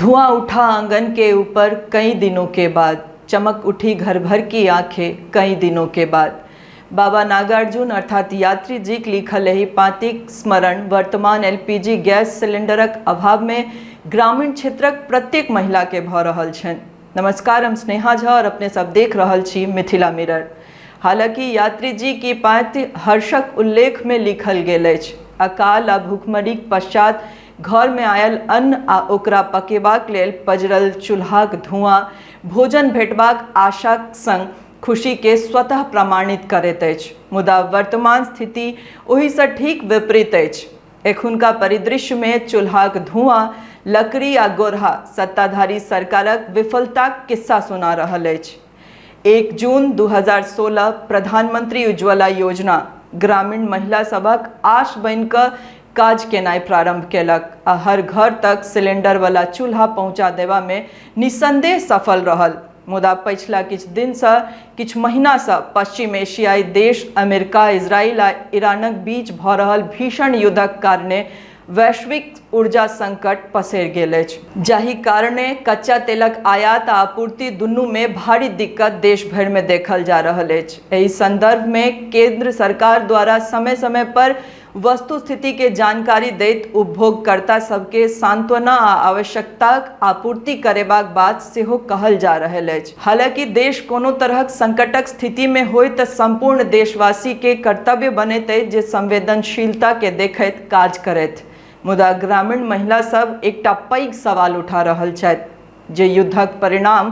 धुआं उठा आंगन के ऊपर कई दिनों के बाद, चमक उठी घर भर की आंखें कई दिनों के बाद। बाबा नागार्जुन अर्थात यात्री जीक लिखल एहि पाँतिक स्मरण वर्तमान एलपीजी गैस सिलेंडरक अभाव में ग्रामीण क्षेत्रक प्रत्येक महिला के भऽ रहल छनि। नमस्कार, हम स्नेहा झा और अपने सब देख रहल छी मिथिला मिरर। हालांकि यात्री जी की पाँति हर्षक उल्लेख में लिखल गेल अछि। अकाल आ भूखमरीक पश्चात घर में आयल अन्न आ ओकरा पकेबाक लेल पजरल चूल्हाक धुआं भोजन भेटबाक आशाक संग खुशी के स्वतः प्रमाणित करैत अछि, मुदा वर्तमान स्थिति ओहिसँ ठीक विपरीत अछि। एखुनका परिदृश्य में चूल्हाक धुआं, लकड़ी आ गोरहा सत्ताधारी सरकारक विफलताक किस्सा सुना रहल अछि। 1 जून 2016 प्रधानमंत्री उज्ज्वला योजना ग्रामीण महिला सभक आश बनि कऽ काज केनाइ प्रारंभ केलक आ हर घर तक सिलेंडर वाला चूल्हा पहुंचा देबा में निस्संदेह सफल रहल। मुदा पछिला किछु दिनसँ, किछु महीनासँ पश्चिम एशियाई देश अमेरिका, इजराइल आ ईरानक बीच भऽ रहल भीषण युद्धक कारणे वैश्विक ऊर्जा संकट पसरि गेल अछि, जाहि कारणे कच्चा तेलक आयात आ आपूर्ति दुनूमे भारी दिक्कत देश भरिमे देखल जा रहल अछि। एहि संदर्भमे केंद्र सरकार द्वारा समय-समय पर वस्तुस्थिति के जानकारी दैत उपभोगकर्ता सबके सांत्वना आ आवश्यकताक आपूर्ति करेबाक बात सेहो कहल जा रहल अछि। हालांकि देश कोनो तरहक संकटक स्थिति मे होय त संपूर्ण देशवासी के कर्तव्य बनैत अछि जे संवेदनशीलता के देखैत काज करथि, मुदा ग्रामीण महिला सब एकटा पैघ सवाल उठा रहल छथि जे युद्धक परिणाम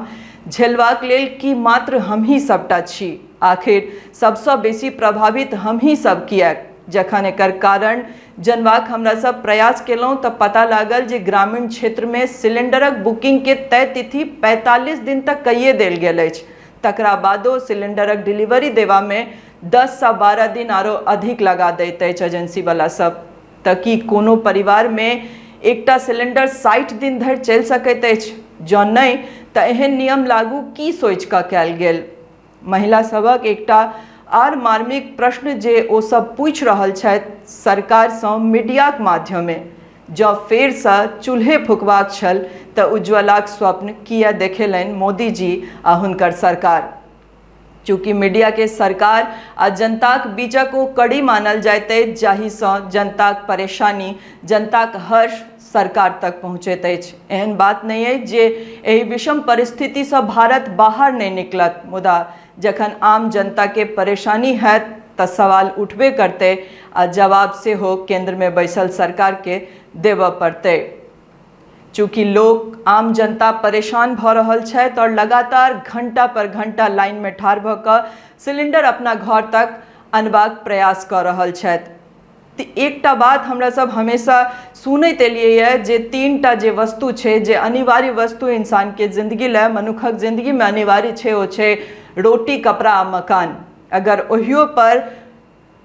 झेलबाक लेल की मात्र हमही सबटा छी? आखिर सबसँ बेसी प्रभावित हमही सब किएक? जखन एकर कारण जनबाक हमरा सब प्रयास केलहुँ तऽ पता लागल जे ग्रामीण क्षेत्रमे सिलेंडरक बुकिंगके तय तिथि 45 दिन तक कइए देल गेल अछि, तकरा बादो सिलेंडरक डिलीवरी देबामे 10 सँ 12 दिन आरो अधिक लगा दैत अछि एजेंसी वाला सब। तऽ की कोनो परिवारमे एकटा सिलेंडर 60 दिन धरि चलि सकैत अछि? जँ नहि तऽ एहन नियम लागू की सोचि कऽ कयल गेल? महिला सभक एकटा आर मार्मिक प्रश्न जे ओ सब पूछि रहल छथि सरकारसँ मीडियाक माध्यमे, जँ फेरसँ चूल्हे फुकबाक छल तऽ उज्ज्वलाक स्वप्न किए देखेलनि मोदी जी आ हुनकर सरकार? चूँकि मीडिया के सरकार आ जनताक बीचक ओ कड़ी मानल जाइत अछि जाहिसँ जनताक परेशानी, जनताक हर्ष सरकार तक पहुँचैत अछि। एहन बात नहि अछि जे एहि विषम परिस्थितिसँ भारत बाहर नहि निकलत, मुदा जखन आम जनताके परेशानी हैत तऽ सवाल उठबे करतै आ जवाब सेहो केंद्रमे बैसल सरकारके देबऽ पड़तै। चूँकि लोक, आम जनता परेशान भऽ रहल छथि आओर लगातार घंटा पर घंटा लाइनमे ठाढ़ भऽ कऽ सिलेंडर अपना घर तक अनबाक प्रयास कऽ रहल छथि। तऽ एकटा बात हमरा सब हमेशा सुनैत एलियैए जे तीनटा जे वस्तु छै, जे अनिवार्य वस्तु इंसानके जिन्दगी लए, मनुखक जिन्दगीमे अनिवार्य छै, ओ छै रोटी, कपड़ा आ मकान। अगर ओहियो पर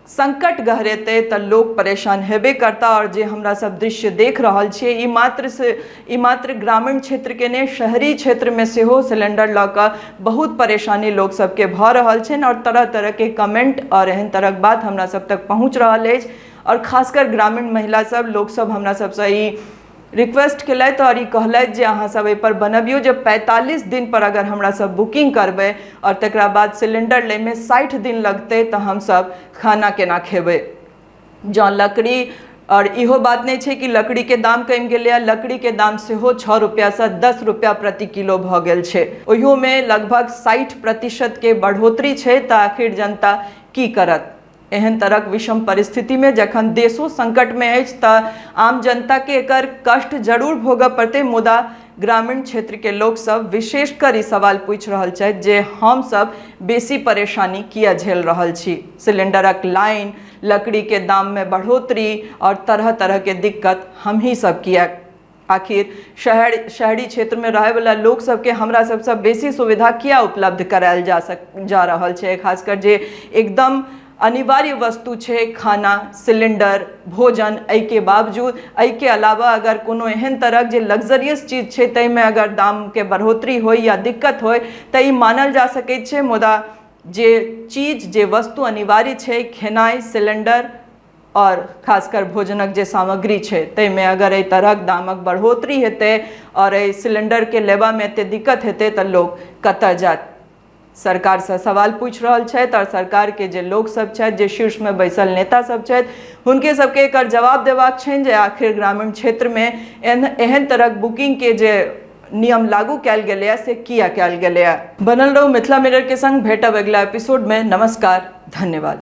संकट गहरेतै तऽ लोक परेशान हेबे करता आओर जे हमरा सब दृश्य देख रहल छियै, ई मात्र से ई मात्र ग्रामीण क्षेत्रके नहि, शहरी क्षेत्रमे सेहो सिलेंडर लऽ कऽ बहुत परेशानी लोक सबके भऽ रहल छनि आओर तरह तरहके कमेंट आओर एहन तरहक बात हमरा सब तक पहुँच रहल अछि। आओर खासकर ग्रामीण महिला सब, लोक सब हमरा सबसँ ई रिक्वेस्ट केलथि आओर ई कहलथि जे अहाँ सब एहिपर बनबियौ जे 45 दिनपर अगर हमरा सब बुकिंग करबै आओर तकरा बाद सिलेंडर लैमे 60 दिन लगतै तऽ हमसब खाना केना खेबै? जँ लकड़ी, आओर इहो बात नहि छै कि लकड़ीके दाम कमि गेलैए, लकड़ीके दाम सेहो 6 रुपैआसँ 10 रुपैआ प्रति किलो भऽ गेल छै, ओहियोमे लगभग 60%के बढ़ोतरी छै, तऽ आखिर जनता की करत? एहन तरहक विषम परिस्थितिमे जखन देशो संकटमे अछि तऽ आम जनताके एकर कष्ट जरूर भोगऽ पड़तै, मुदा ग्रामीण क्षेत्रके लोकसभ विशेषकर ई सवाल पूछि रहल छथि जे हमसभ बेसी परेशानी किए झेल रहल छी? सिलेंडरक लाइन, लकड़ीके दाममे बढ़ोतरी आओर तरह तरहके दिक्कत हमही सब किएक? आखिर शहरी क्षेत्रमे रहैवला लोक सबके हमरा सबसँ बेसी सुविधा किया उपलब्ध करायल जा रहल छै? खासकर जे एकदम अनिवार्य वस्तु छै, खाना, सिलेंडर, भोजन, एहिके बावजूद, एहिके अलावा अगर कोनो एहन तरहक जे लग्जरियस चीज छै ताहिमे अगर दामके बढ़ोतरी होइ या दिक्कत होइ तऽ ई मानल जा सकैत छै, मुदा जे चीज, जे वस्तु अनिवार्य छै, खेनाइ, सिलेंडर, आओर खासकर भोजनक जे सामग्री छै ताहिमे अगर एहि तरहक दामक बढ़ोतरी हेतै आओर एहि सिलेंडरके लेबामे एतेक दिक्कत हेतै तऽ लोक कतऽ जायत। सरकारसँ सवाल पूछि रहल छथि आओर सरकारके जे लोकसभ छथि, जे शीर्षमे बैसल नेता सब छथि, हुनके सबके एकर जवाब देबाक छनि जे आखिर ग्रामीण क्षेत्रमे एहन तरहक बुकिंगके जे नियम लागू कयल गेलैए से किया कयल गेलैए। बनल रहू मिथिला मिरर के संग, भेटब अगिला एपिसोडमे। नमस्कार, धन्यवाद।